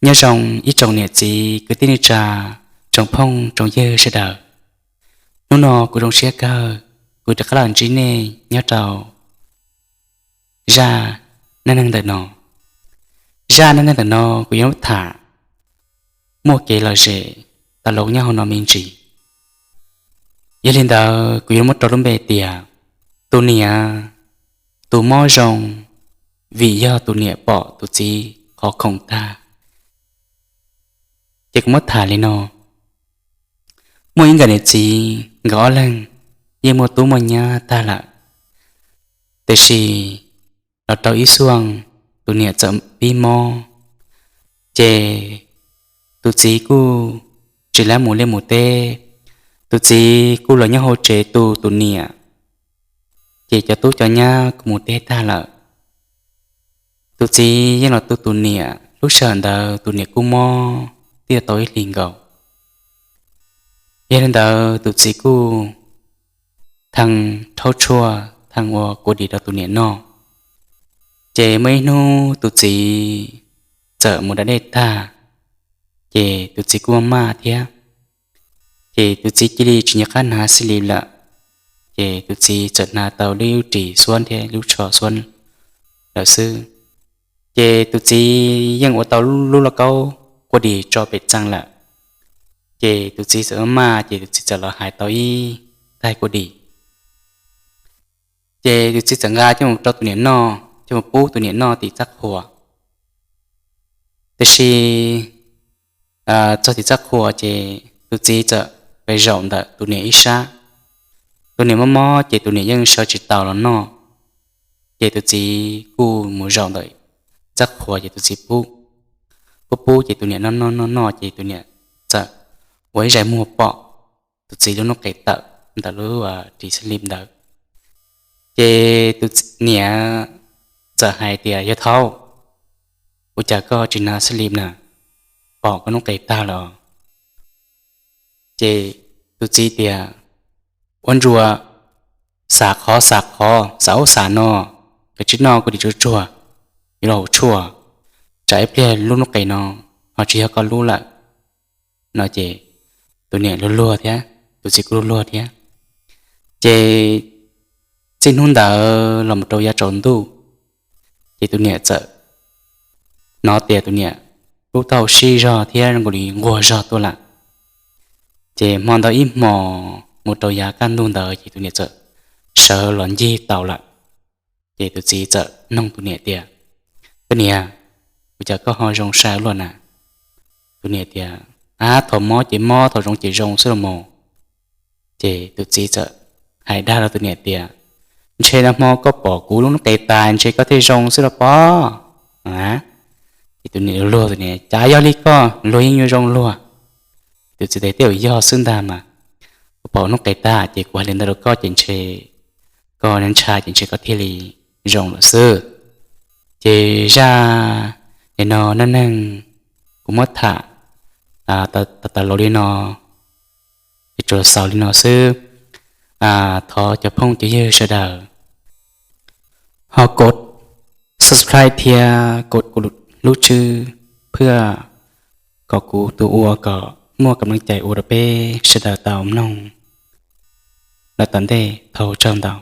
Nyob zoo ib tsoom niam txiv kwv tij neej tsa, tsoom phooj tsoom ywg sawv daws. Hnub no kuv zoo siab kawg, kuv rov qab los ntsib nej nyob rau zaj neej neeg ntawm no. Zaj neej neeg ntawm no kuv yuav muab tham muaj kev lom zem tas los nyob hauv no me ntsis. Yog li ntawd kuv yuav muab rau lub npe tias tus niam, tus mob zoo vim yog tus niam pom tus txiv qhov khoom tag. Ces kuv muab tham li no: muaj ib nkawm niam txiv, nkawd ob leeg yeej muaj tub muaj nyab tag lawm, tiam sis los rau ib xuaj tus niam txawm pib mob, ces tus txiv kuj tsis lam mus liaj mus teb, tus txiv kuj los nyob hauv tsev tu tus niam, ces cov tub cov nyab kuj mus teb tag lawm. Tus txiv yeej los tu tus niam, lub sij hawm ntawd tus niam kuj mob twb yuav tau ib hlis nkaus. Yog li ntawd tus txiv kuj thee rhaub tshuaj, thee ua kua dis rau tus niam noj. Ces muaj ib hnub tus txiv txawm mus da dej tag, ces tus txiv kuj maj thiab, ces tus txiv cia li tsis nco qab hnav xib lis lawm. Ces tus txiv txawm hnav tau lub ris xuab thiab lub tsho xuab lawm xwb. Ces tus txiv yeej ua tau lub lauj kaub kua dis tso pem txee lawm. Ces tus txiv txawm maj maj, ces tus txiv txawm los hais tau ib taig kua dis. Ces tus txiv txawm nqa coj mus rau tus niam noj, coj mus pub tus niam noj tim txaj qhua. Tiam sis txog tim txaj qhua ces tus txiv txawm pes zaum ntawm tus niam ib sab. Tus niam mob mob ces tus niam yeej sawv tsis taus los noj. Ces tus txiv kuj mus zaum ntawm txaj qhua ces tus txiv pub, pub pub ces tus niam noj noj noj noj ces tus niam txawm ua ib zais muag pom tus txiv lub noob qes tawm ntawm lub ris xib lis ntawd. Ces tus niam txawm hais tias, yog thaub, ua cas koj tsis hnav xib lis na, pom koj noob qes tag los? Ces tus txiv tias, ua ntsuas, xam qhov xam qhov, xam ub xam no, koj tsis noj kua dis tsuag tsuag, yuav los haus tshuaj, tsam ib pliag lub noob qes no ho tsis yog koj lub lawm no. Ces tus niam luag luag thiab, tus txiv kuj luag luag thiab. Ces txij hnub ntawd los mus rau yav tsaus ntuj, ces tus niam txawm hnov tias tus niam lub taub hau sib zog thiab zoo nkaus li nquag zog tuaj lawm. Ces hmo ntawd ib hmos mus rau yav kaj ntug ntawd ces tus niam txawm sawv los ncig tau lawm. Ces tus txiv txawm noog tus niam tias, koj niam, ua cas koj ho zoo sai luaj na? Tus niam tias, ab, thaum mob ces mob, thaum zoo ces zoo xwb los mas. Ces tus txiv txawm hais dag rau tus niam tias, ntshe nag hmo koj pom kuv lub noob qes tas ntshe koj thiaj zoo xwb los pob. Ces tus niam luag, tus niam, cas yog li koj luag yeej yuav zoo luag. Tus txiv tias, tej zaum yog xwb ntag mas, kuv pom noob qes tag ces kuv hais li ntawd rau koj ces ntshe koj ntshai ces ntshe koj thiaj li zoo lawm xwb. Ces zaj nim no neej neeg kuv muab tham tas tas los li no, ces tsuas xaus li no xwb. Thov cov phooj cov ywg sawv daws ho kov subscribe thiab kov kuv lub tswb, phwj kom kuv tus ua kom muaj kam leej cai ua rau peb sawv daws tau mloog lawm tom ntej. Thov ua tsaug ntau.